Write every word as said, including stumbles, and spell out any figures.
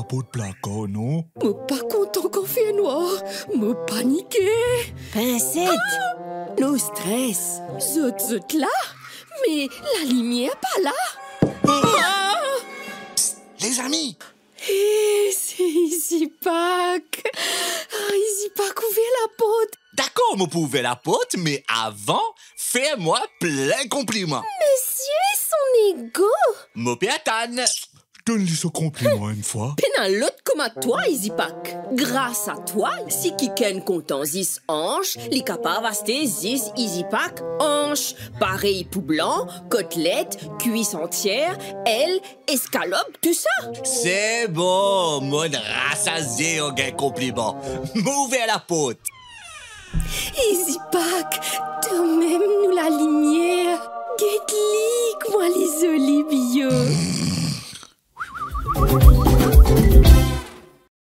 port plakar, non? Mo pa kontan kan fer nwar, mo panike. Pinset, nou stres. Zot, zot la, me lalimier pa la. Ah! Psst, lezami! Eh, se Izipak. Ah, Izipak, ouver laport. Dakor, mo pou ouver laport, me avan, fer mwa plin konpliman. Mesie, son ego. Mo pe atann. Donn li so konpliman enn fwa. Pena lot kouma twa, Izipak. Gras a twa, si kikenn kontan zis ansh, li kapav aste zis Izipak ansh. Parey pou blan, kotlet, kwis antier, el, eskalop, tousa. Se bon, monn rasazie, ou gagn konpliman. Mo ouver laport. Izipak, tomem nou la